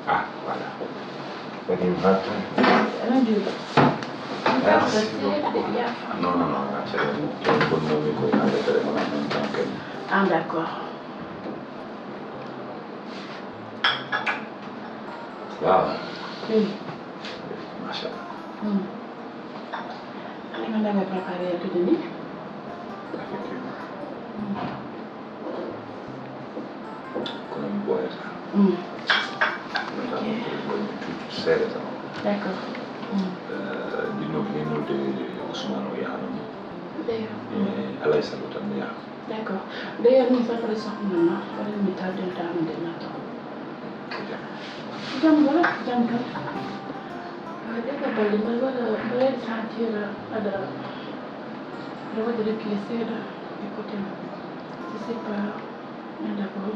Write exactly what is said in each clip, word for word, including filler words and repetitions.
Ah, voilà. Waɗi mi hatta. Aɗa juuɗe. Merci beaucoup. Non, non, non, accere. Bonnomi ko haalde téléphone en même temps que. Ah, d'accord. Waaw. Hmm. Machallah. Hmm. Ani man danga préparé yaltude ni? Effectivement. Hmm. Kono mi ɓooyataa. Mm. Notamment pour le tout seeɗa tan. D'accord. Mm. Euh, ɗinno mi nodde Ousmane o yahanoo mi. D'ailleurs. E alaa e sago tan mi yaha. D'accord. D'ailleurs, min sago ɗo sohna ma, waɗan mi tardel tama nde ma taw. Ko jam. Jam wala jam tan. Ah, ɗe ko balɗe mbaɗa waɗa mbaɗa sentir aɗa aɗa waɗi reculer seeɗa e côté ma. Je sais pas. D'accord.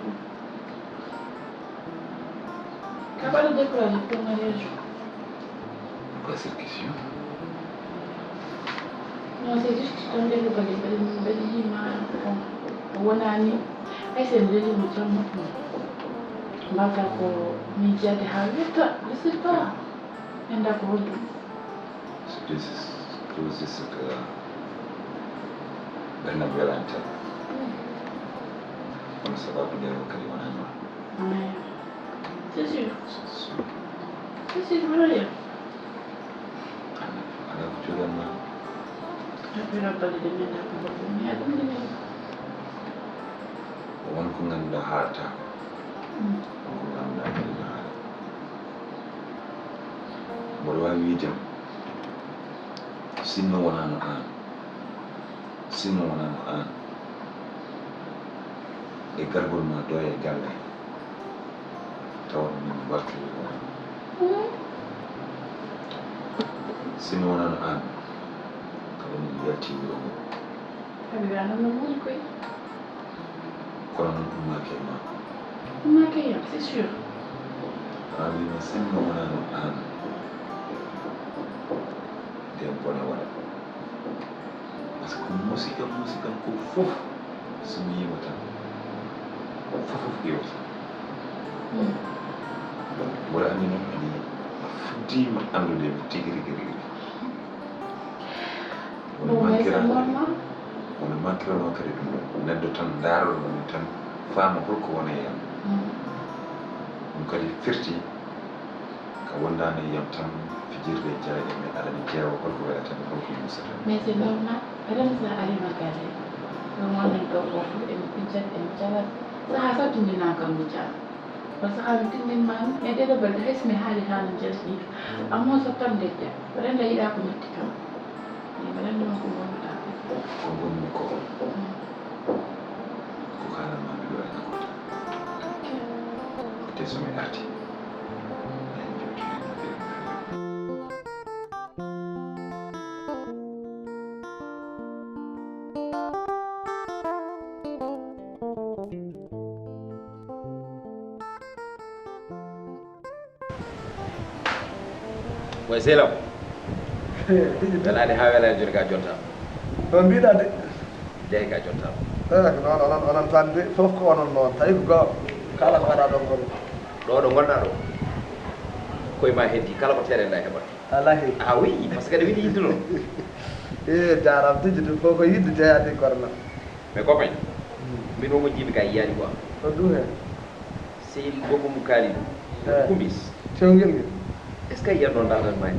Ka baɗa découragé pour mariage o. Pourquoi cette question? Non, c'est juste tan ɓe ko baɗi mbaɗi mbaɗi yima. Bon, o wonani. Hay sen relimo jamma. Mbata ko min jeyde ha wirta. Je sais pas. Enda ko holɗum? C'était juste, c'était juste que ɓernam welani tan. Kono sababu nde o kadi wonani ma. C'est sûr. C'est sûr. C'est sûr, wona ya. Ala ko cuɗanma. Affaire abbalde de menda ko holɗum? Mi aɗum de menda. Won ko ngannduɗaa haalata. Won ko ngannduɗaa kadi na haala. Mboɗo waawi wiide, sinno wonaano aan, sinno wonaano aan, e gargol ma ɗo e galle, tawa min mbartiri on. Sinno wonaano aan, tawa min yalti wuro ngo. Habiba, non, non, non, koy. Kono noon ummaaki e ma. Ummaaki e yam, c'est sûr. Habiba, sinno wonaano aan, ndeen bone waɗa. Par ce que musiɗɗo, musiɗɗo ko fof, so mi yiima tan, fof, fof iwata. Mboɗo anndi noon, kadi fuɗɗiima anndude mi tigi, rigi, rigi, rigi. Woni mankirano kadi, woni mankirano kadi ɗum ɗon. Neɗɗo tan ndaaroo ɗum tan, faama holko woni e yam. Ɗum kadi firti ka wondaani e yam tan, fijirde e jaleeɗe, mi aɗa mi ƴeewa holko welata mi, holko mi musata mi. Mais c'est normal. Ren sa ari ma galle, ɗo ngonen ɗo fof, en pijjat, en calat. Sahaa sattindinaa kam mi jaa. Par ce que haa mi tindinmaa mi, e ɗeɗo balɗe, hay so mi haali haala njalti. Amma so tan dejja, ren la yiɗaa ko metti kam. Ni mi ren ɗum ko ngonnoɗaa ko. Ko ngonmi ko. Ko haalan ma mi ɗo e nakoto. Te so mi arti, en jewtiden no feewi no feewi. Moy selam. Welaade haa welaade, joni ka jotta. No mbiɗa de. Jeyi ka jotta. Eh, noon onon, onon tan de, fof ko onon noon. Tawi ko gaaw. Kala ko waɗa ɗon kon. Ɗo, ɗo ngonɗa ɗo, koye ma heddi, kala ko terenɗa heɓat. Alahi. Ah oui, parce que aɗa weli yidde noon. Eh, jaaraama tigi, ɗum fof ko yidde jeyaade kono. Mes copains, min o mo jiimi ka yiyaani quoi. Ko ɗum hen. Sehil Bobo mo Kalidou. Eh. Kumis. Cewngel ngel. Est-ce que a yiyat noon daldal ma ni?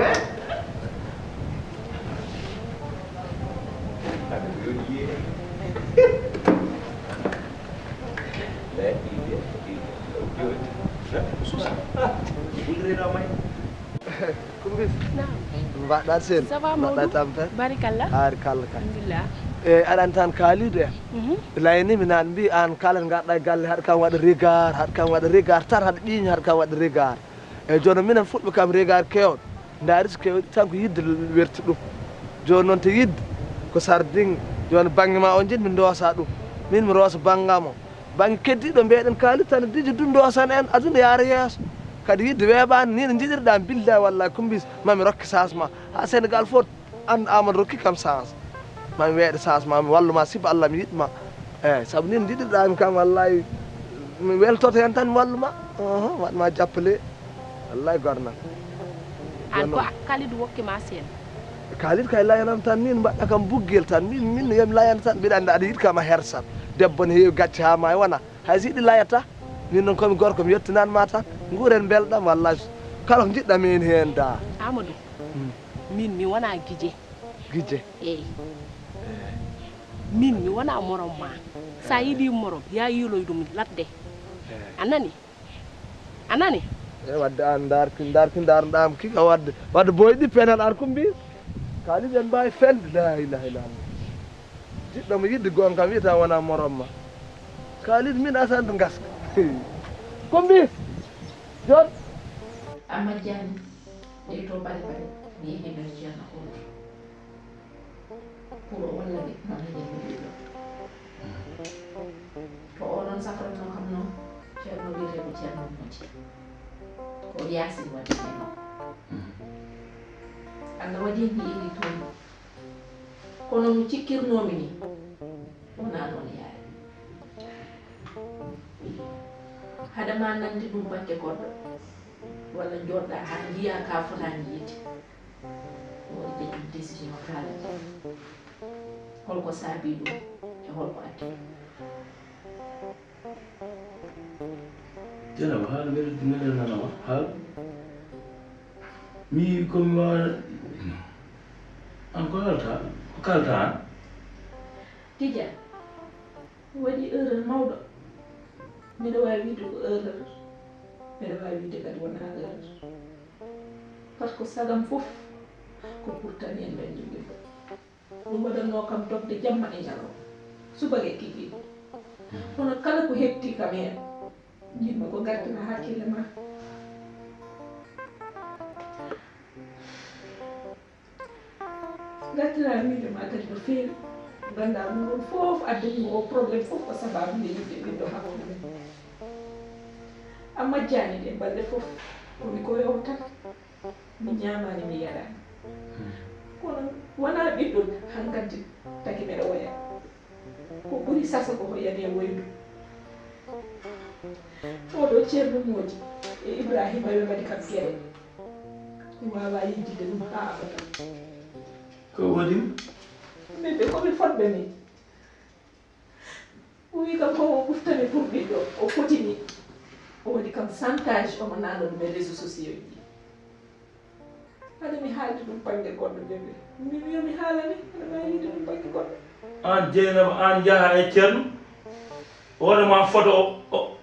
Amen. Kumbis. Naam. Mbaɗɗa sen? Ça va, mbaɗɗa Maodo? Tampere? Barikalla. Barikalla kay. Alhamdulillah. E aɗan tan kaalidu en. Mhm. Layni mi nan mbi an kala ngarɗa e galle haɗa kam waɗa regard, haɗa kam waɗa regard tan, haɗa ƴiiña haɗa kam waɗa regard. E jooni minen fulɓe kam regard kewɗo. Ndaari so kewɗi tan ko yidde werti ɗum. Jooni noon to yidde ko sardin. Jooni bannge ma o njiɗmi ndoosa ɗum. Min mi roosa bannge am o. Bannge keddiiɗo mbiyeɗen kaalis tan dijo ɗum ndoosan en aduna yaara yeeso. Kadi yidde weeɓaani ni no njiɗirɗa billahi wallahi kumbis mami rokke changement. Ha Sénégal fof an Amadou rokki kam chance. Mami weeɗe chance mami walluma sibu Allah mi yiɗma. Eyyi sabu ni no njiɗirɗami kam wallahi mi weltoto hen tan mi walluma. Oho, waɗma jappale. Wallahi gorna. An ko Kalidou wokki ma sen? Kalidou kay layanam tan min mbaɗɗa kam buggel tan min min no yomi layan tan mbiɗa andi aɗa yiɗi kam a hersat. Debbo ne heewi gacce ha ma e wona hay so yiɗi layata. Min noon komi gorko mi yettinan ma tan nguren belɗam wallahi. Kala ko jiɗɗa min hen da. Amadou. Hmm. Min mi wona gije. Gije. Eyyi. Min mi wona morom ma. Sa yiɗi morom ya yiiloy ɗum ladde. A nani? A nani? E wadde an darki darki darɗam kika wadde wadde boyɗi penal ar kumbi. Kalis en mbawi fende la ilaha illallah. Jiɗɗo mo yidde gonga kam wiyata wona morom ma. Kalis min asanto gaska. Kumbi. Jon. Amma jani. Ɗe to bale bale. Mi yehi nder ceerno Umar. Pour o walla ɓe, ngam eɗen yiɗi ɗum. To oɗon safrano kam noon, Ceerno wiyetee ko Ceerno Moodi. Ko Yaasin waɗi Ceerno. Allah waɗi en mi iwi toon. Kono no cikkirnoomi ni, wonaa noon yaari. Hade ma nande ɗum batte goɗɗo, walla njooɗɗa haa njiya ka fotaani yiide. Woni ɓe ɗum décision kaalata. Holko saabi ɗum e holko addi ɗum? Dieynaba, haala mbeɗa mbeɗa nanama haala. Mi komi wawa an ko haalta ko kalta an. Tija, mi waɗi erreur mawɗo. Mbeɗa wawi wiide ko erreur. Mbeɗa wawi wiide kadi wona erreur. Par ce que sagam fof ko pour tan en dañi ɓiɗɗo. Ɗum waɗatno kam dogde jamma e ñalawma, subaka e kikiiɗe. Kono kala ko heɓti kam heen, njiɗmi ko ngartina hakkille ma. Ngartina miijo ma kadi no feewi. Nganndaa ɗum ɗon fof addani mo o problème fof ko sababu nde yiɗde ɓiɗɗo hakkunde men. A majjaani ɗe balɗe fof, ko mi ko rewo tan. Mi ñaamaani, mi yaraani. Kono wonaa ɓiɗɗo hankadi tagi mbeɗa woya. Ko ɓuri sasa ko hoyani e woydu. Oɗo Ceerno Moodi e Ibrahima ɓe mbaɗi kam gere. Mi waawaa yejjitde ɗum haa abada. Ko waɗi? Min ɓe ko ɓe fotɓe min. O wi kam ko o ɓuftani pour ɓiɗɗo, o fotini. O waɗi kam chantage, omo naana ɗum e réseaux sociaux ji. Hade mi haalde ɗum bannge goɗɗo, bébé. Mi wiya mi haalani, hade ma yiide ɗum bannge goɗɗo. Aan Dieynaba, aan njaha e Ceerno, o waɗa ma photo, o, o,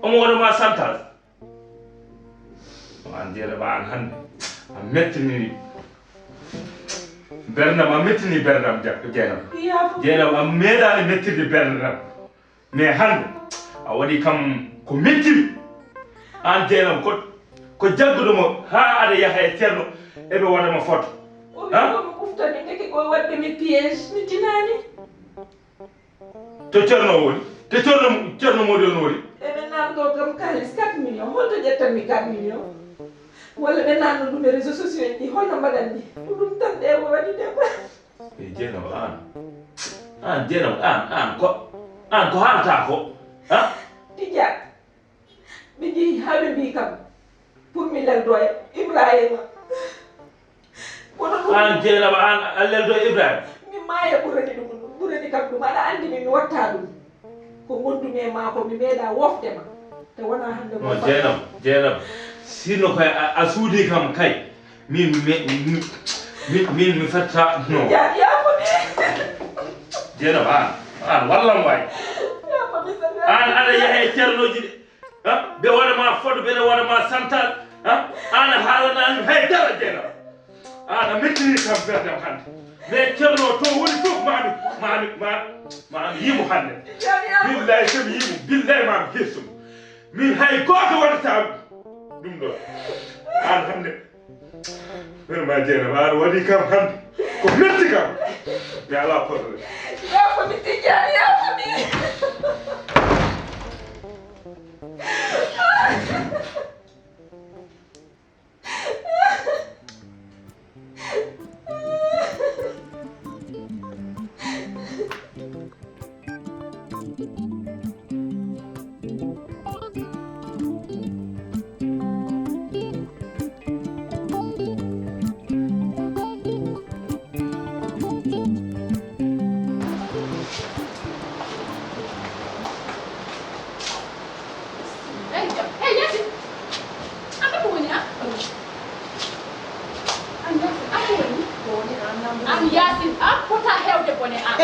omo waɗa ma chantage. An Dieynaba, an hannde a mettini berndam, a mettini berndam, Dieynaba. Dieynaba, a meeɗaani mettirde berndam. Mais hannde a waɗi kam ko mettimi. An Dieynaba, ko, ko jagguɗo mo haa aɗa yaha e Ceerno, eɓe waɗa mo photo. O wi ko mo ɓuftani, ndeke ko waɗde mi piège, mi tinaani. To Ceerno o woni? To Ceerno, Ceerno Moodi on woni? Eɓe naamndoo kam kaalis quatre millions. Holto ƴettanmi quatre millions? Walla ɓe naamno ɗum e réseaux sociaux en ɗi, holno mbaɗanmi? Ko ɗum tan ɗe o waɗi ɗe ba. E Dieynaba, aan. Aan Dieynaba, aan, aan ko, aan ko haalata ko? Ha? Tija. Ɓe njehi haa ɓe mbii kam pour mi leldo e Ibrahima. Kono ɗum an Dieynaba, an a leldo e Ibrahima? Mi maaya ɓurani ɗum ɗum, ɓurani kam ɗum. Aɗa anndi min mi watta ɗum. Ko ngondumi e maa ko mi meeɗa wofde ma. Te wona hannde ko. Non, Dieynaba, Dieynaba. Sinno koye a, a suudi kam kay. Min, mi, mi, mi, min mi fatta, non. Ya, ya ko mi. Dieynaba, an, an wallam waay. Ya ko mi sa. An aɗa yaha e Ceernoji de. Ha? Ɓe waɗa ma photo, ɓe waɗa ma chantage. Ha? An a haalanaani hay dara, Dieynaba. An a mettini kam berdam hannde. Mais Ceerno to woni fof ma mi, ma mi, ma, ma mi yimo hannde. Billahi so mi yimo, billahi ma mi hirsumo. Min hay gooto waɗata ɗum ɗo. An hannde. Vraiment, Dieynaba, aɗa waɗi kam hannde. Ko metti kam. Mais alaa problème. Yaafo mi, Tijjani, yaafo mi. Hey, hey, Yacine. An ko woni an? An Yaasin, an ko woni? Ko woni an nam? An Yaasin, an fota hewde bone an.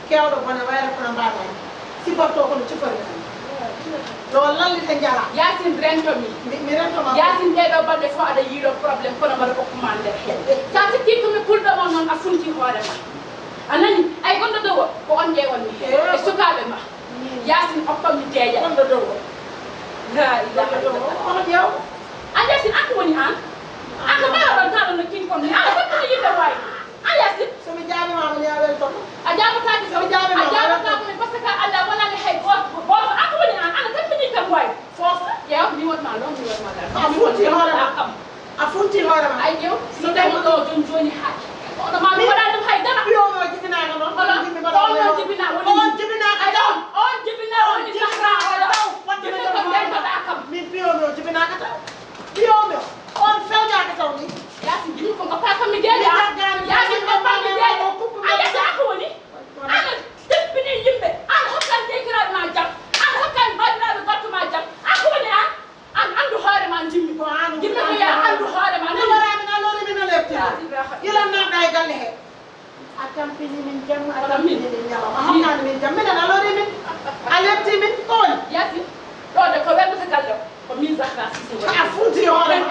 Kewɗo bone wayla kono mbaɗani. Siforto kono cifori tan. Ɗo lallita jara. Yaasin rento mi. Mi, mi rento ma. Yaasin ɗeɗo balɗe fof aɗa yiiɗo problème kono mbaɗa okku ma nder hen. Sa sikki ko mi pulɗo ma noon a funti hoore ma. A nani? Ay gonɗo dowo ko on ƴeewan mi. E sukaaɓe ma. Yaasin oppam mi deeƴa. Gonɗo dow o. La ilaha illallah. Kono ƴeew. An Yaasin, an ko woni an? An ko ɓeeɗo ɗon taɗo no kin kon ni. An ko ɗum yimɓe wawi. An Yaasin. So mi jaami A funti hoore ma. A funti hoore ma. Ay, ƴeew, so tawi ɗo joni joni haaki. Kono ma mi waɗa ɗum hay dara. Ɓiyo mo jibinaaka noon. Hono, on jibinaaka woni on jibinaaka taw. On jibinaaka woni Zahra hono. Jibinaaka taw. Min ɓiyo mo jibinaaka taw. Ɓiyo mo on fewjaaka taw ni. Yaasin, jibin ko ngoppa kam mi deeƴa. Yaasin, ngoppa mi deeƴa. A yasa ko woni? An a teppini yimɓe. An hokkan jeytiraaɓe ma jam. An hokkan banndiraaɓe battu ma jam. A ko woni an? An anndu hoore ma njimmi. Ko an njimmi ko ya anndu hoore ma. Min waraami na lori min a lepti. Ila naɗɗa e galle he. A tampini min jam, a tampini min ñalawma. A hokkaani min jam. Minen a lori min. A lepti min. Ko woni? Yaasin, ɗo de ko wellata galle o. Ko min Zahra Sisi woni. A funti hoore ma.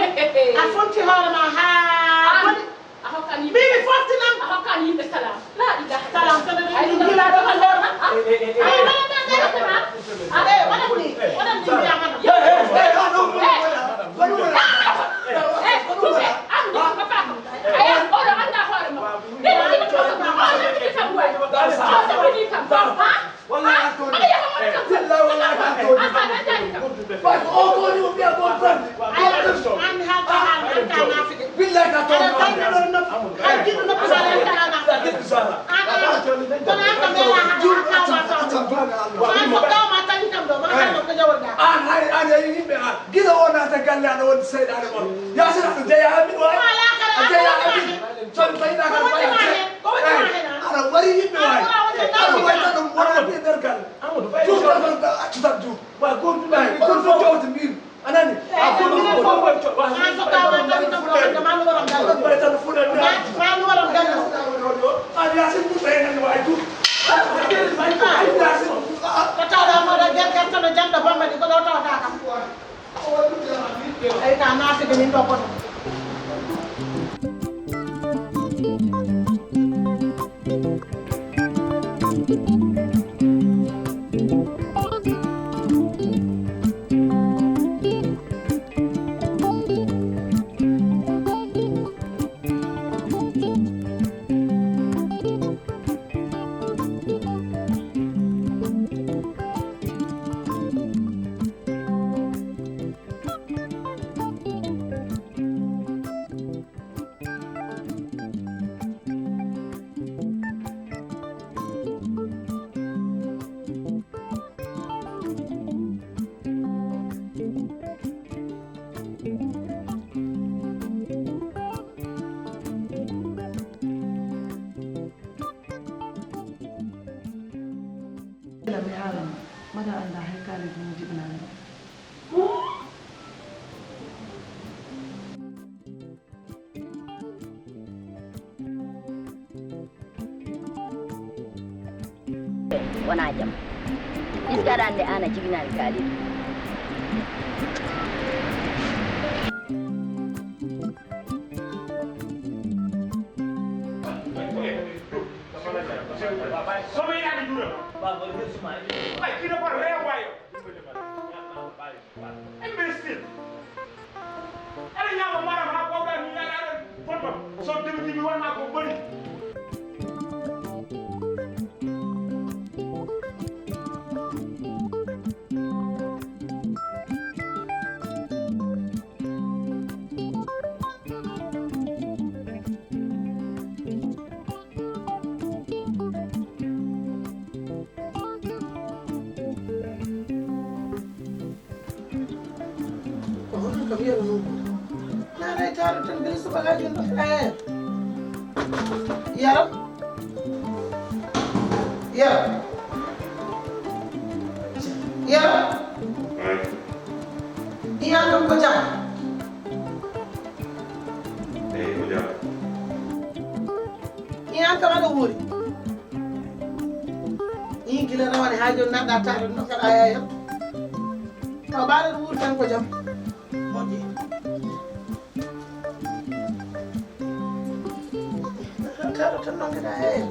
A funti hoore ma haa boni. A hokkan yimɓe. Mimi foftinam. A hokkan yimɓe salam. La ilaha. Salam tan. Ay, ɗum gila to kan ɗon. Eh, eh, eh, eh. Ay, wala na, na, na. Eh, wala ni, wala ni, mi amana. Eh, eh, eh, eh, eh, eh, eh, eh, an, ɗum ko papa. Ay, oɗo annda hoore makko. Ɗen ɗiɗi ko papa. Oɗo ɗiɗi kam waay. Oɗo ɗiɗi kam. Ha? Wallahi a tooñi. Billahi wallahi a tooñi. Parce que o tooñi o mbiya ko on tan. Billahi ka tooñi. An hay an yayi yimɓe an. Gila o naata galle aɗa wondi seyɗaane mon. Yaasin aɗa jeya amin waay. A jeya amin. Son tawi na kan waɗi ma hen. Ko waɗi ma hen an? Aɗa wari yimɓe waay. Aɗa waɗi tan ɗum wona e nder galle. Amadou, bay. Juuta tan ka accu tan juut. Wa goto bay. Ko fof jowti mbin. Anani. A ko ɗum ko fof ko. An so ka ma tan kam ɗo, ma no waram galle. Bay tan fuɗa. Ma no waram galle. An Yaasin ɗum ɓe nan waay juut. Ay Yaasin. Ko tawɗa mo ɗo ger ger tan no janɗo bamma ɗi ko ɗo tawata kam. Ay ka naatde min ɗo kono. Mi haalama, mbaɗa annda hay kaalidi mo jiɗnaa mi. Wona jam. Est-ce que aɗa anndi aan a jibinaani kaalidi? Imbécile! Aɗa ñaama maram haa bawɗa mi yaade aɗa fotma. So dewti mi wonma ko boni. Ko honɗum kam yero noon? Naanay taaro tan gila subaka jooni ɗo. Eh. Yero. Yero. Yero. Iyan kam ko jam? Eyi, ko jam. Iyan kam aɗa wuuri? Ii, gila rawane haa jooni naɗɗa taaro no kaɗa yaya. Taw ɓaade ɗo wuuri tan ko jam. Moƴƴi. Taaro tan noon kaɗa yaya.